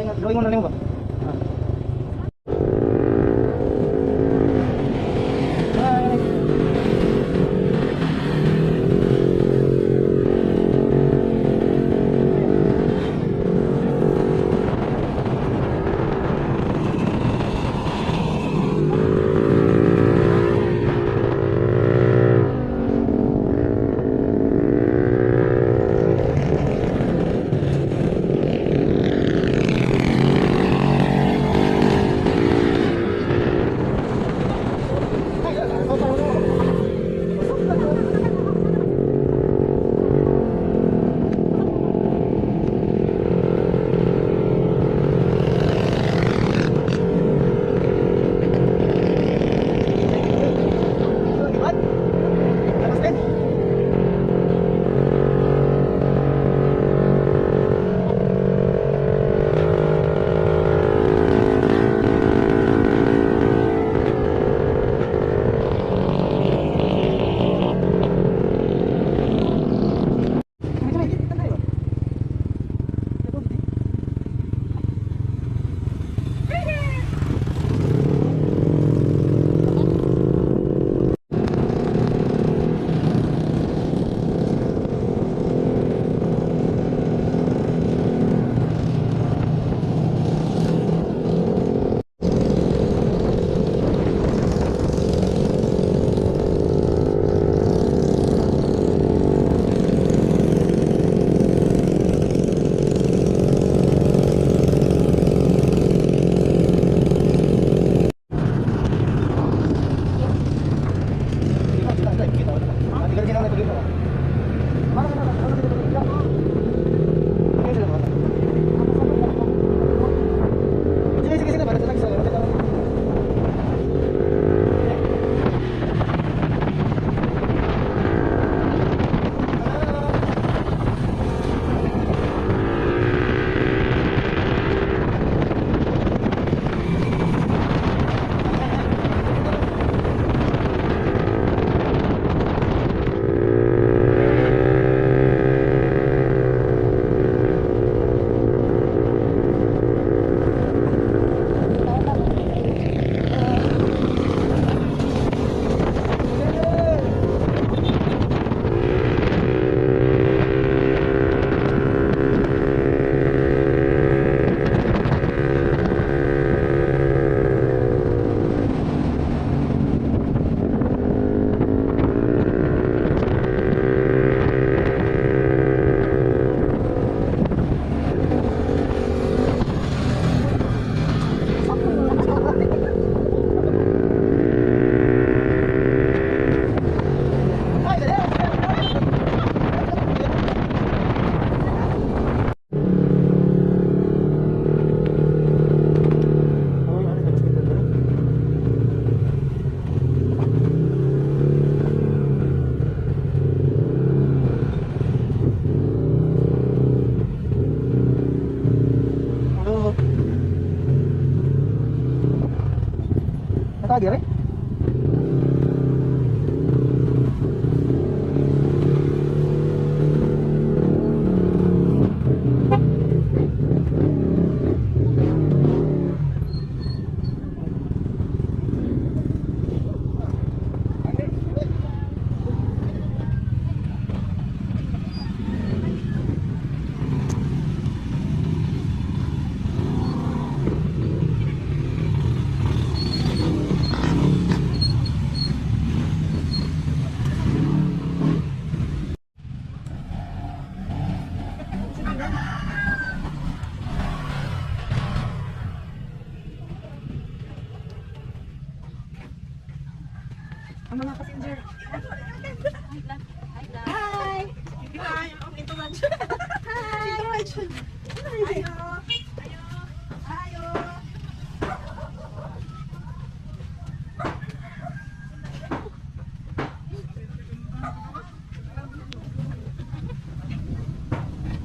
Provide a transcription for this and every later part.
Drawing mo na nimo ba? Ah. Bye. Natagi rin? Ang mga passenger. Hi! Hi! Hi! Ayo! Ayo!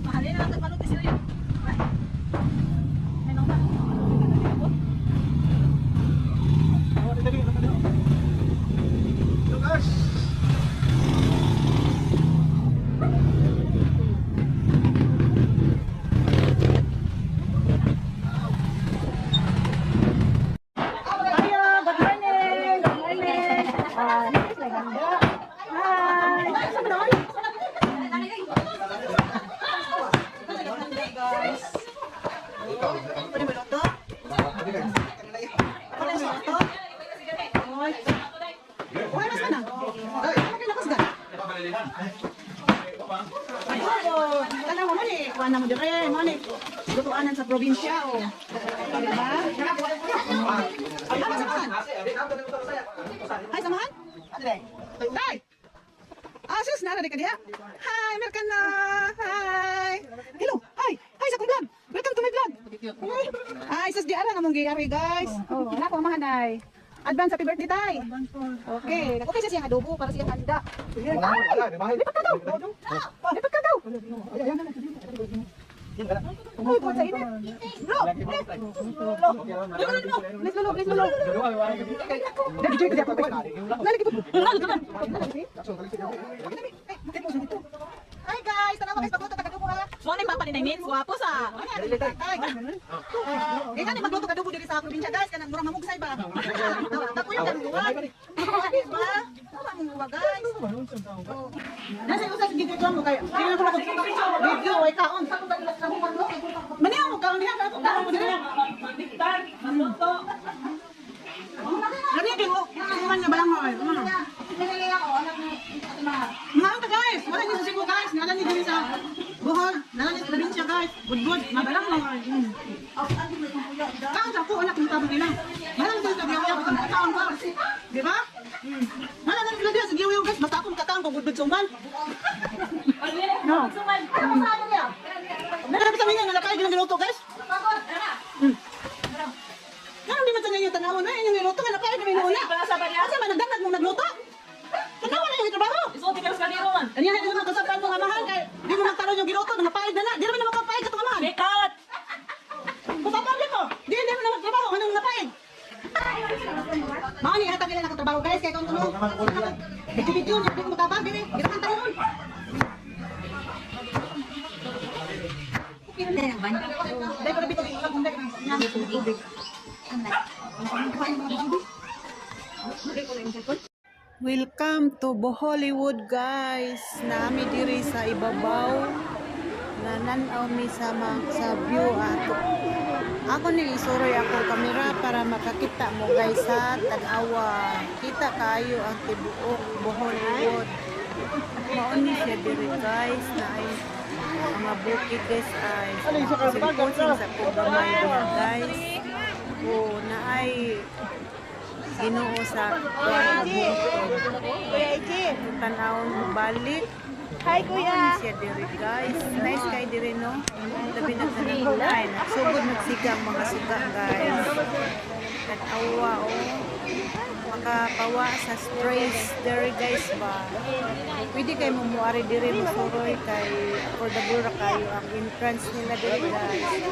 Mahalin na natin. Kuha na mo dire, mo ni lutuanan sa probinsya oh. Diba? Ah, samahan. Ay, samahan? Tay! Ah, sus, nara di ka diha. Hi, American na. Hi. Hello. Hi. Hi sa akong vlog. Welcome to my vlog. Ay, sus, di ara nga mong giyari, guys. Oh, wala ko amahan ay. Advance happy birthday, tay. Okay. Okay siya siyang adobo para siyang handa. Ay! Lipat ka daw. Lipat ka daw. Uy, buhat sa init. Bro! Eh! Lolo! Lolo! Please, lolo! Please, lolo! Dagi, joy, ko Nalagi po. Nalagi. Hi guys! Tanawa guys, magluto ka adobo ha. Mo ni papa ni Nainin, gwapo sa. Ay, eh gani magluto ka adobo diri sa probinsya guys, kanang murang mamugsay ba. Takuyo kan duwa. Ba? Tawa mong duwa guys. Nasa usa sa gigit mo kay. Tingnan ko na video ay kaon. Maniya mo kaon diha ako kaon mo diri. Magluto. Gani kay mo man nga balang hoy. Mga ka guys, wala ni sa Cebu guys, nala ni diri sa Bohol, nala ni sa probinsya guys. Budbud, mabalang mo. Kaon sa ako anak ng tabang nila. Malang sila sa giyaw ko kaon ko. Di ba? Malang na sila diha sa giyaw guys, basta ako makakaon ko budbud suman. No. Nalapit sa mga nalakay din ang giluto guys. Nga di man sa ninyo tanawon na inyong niluto nga nakain kami noon. Asa ba niya? Asa man nagdanag mong nagluto? Tanawan na yung trabaho. Isuot ka sa kaliro man. Anya hindi mo kasapan mo amahan kay di mo magtaron yung giluto nga paid na na. Di naman na makapaid katong amahan. Bikat. Pasapag ko. Di hindi mo na magtrabaho anong napaid. Mao ni hatag nila nakatrabaho guys kay kung kuno. Video-video niya di mo matabang dili. Girahan taon. Dai ko bitaw yung tubig. Welcome to Bohollywood guys. Naami diri sa ibabaw. Nananaw mi sa sa view ato. Ako ni isuroy akong kamera para makakita mo guys sa tan-awa. Kita kayo ang tibuok Bohollywood. Mao ni siya diri guys na ay mga bukid guys ay pusing sa kong gamay guys. O na ay Ginoo sa Kuya Eji. Tanawon mo balik. Hi kuya. Siya diri guys. Nice kay diri no. Labi na kanang ay nagsugod nagsiga ang mga suga guys. Tanawa oh. Makapawa sa stress diri guys ba. Pwede kay mo muari diri mo suroy kay affordable ra kayo ang entrance nila diri guys.